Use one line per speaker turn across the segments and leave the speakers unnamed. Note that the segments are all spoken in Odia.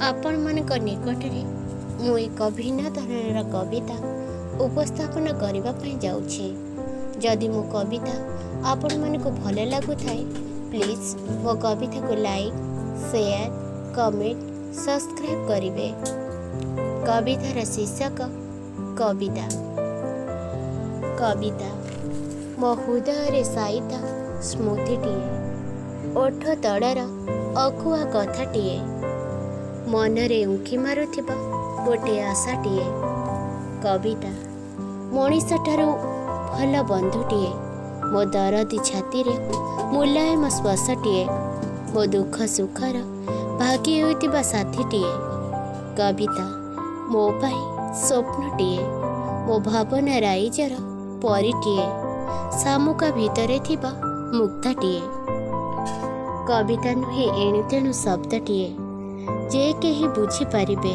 ଆପଣମାନଙ୍କ ନିକଟରେ ମୁଁ ଏକ ଭିନ୍ନ ଧରଣର କବିତା ଉପସ୍ଥାପନ କରିବା ପାଇଁ ଯାଉଛି। ଯଦି ମୋ କବିତା ଆପଣମାନଙ୍କୁ ଭଲ ଲାଗୁଥାଏ, ପ୍ଲିଜ୍ ମୋ କବିତାକୁ ଲାଇକ୍, ସେୟାର, କମେଣ୍ଟ, ସବସ୍କ୍ରାଇବ୍ କରିବେ। କବିତାର ଶୀର୍ଷକ କବିତା। କବିତା ମୋ ହୃଦୟରେ ସାଇତା ସ୍ମୃତିଟିଏ, ଓଠ ତଳର ଅକୁହା କଥାଟିଏ, ମନରେ ଉଙ୍କି ମାରୁଥିବା ଗୋଟିଏ ଆଶାଟିଏ। କବିତା ମଣିଷଠାରୁ ଭଲ ବନ୍ଧୁଟିଏ, ମୋ ଦରଦୀ ଛାତିରେ ମୁଲାୟମ ସ୍ପର୍ଶଟିଏ, ମୋ ଦୁଃଖ ସୁଖର ଭାଗି ହେଉଥିବା ସାଥୀଟିଏ। କବିତା ମୋ ପାଇଁ ସ୍ୱପ୍ନଟିଏ, ମୋ ଭାବନା ରାଇଜର ପରୀଟିଏ, ଶାମୁକା ଭିତରେ ଥିବା ମୁକ୍ତାଟିଏ। କବିତା ନୁହେଁ ଏଣୁତେଣୁ ଶବ୍ଦଟିଏ ଯେ କେହି ବୁଝିପାରିବେ।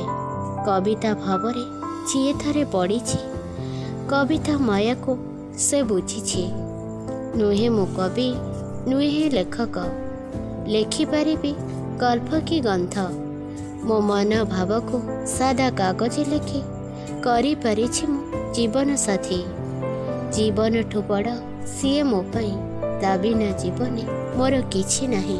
କବିତା ଭାବରେ ଯିଏ ଥରେ ପଡ଼ିଛି, କବିତା ମାୟାକୁ ସେ ବୁଝିଛି। ନୁହେଁ ମୁଁ କବି, ନୁହେଁ ଲେଖକ, ଲେଖିପାରିବି ଗଳ୍ପ କି ଗ୍ରନ୍ଥ। ମୋ ମନ ଭାବକୁ ସାଦା କାଗଜ ଲେଖି କରିପାରିଛି ମୁଁ ଜୀବନ ସାଥୀ। ଜୀବନଠୁ ବଡ଼ ସିଏ ମୋ ପାଇଁ, ତା ବିନା ଜୀବନେ ମୋର କିଛି ନାହିଁ।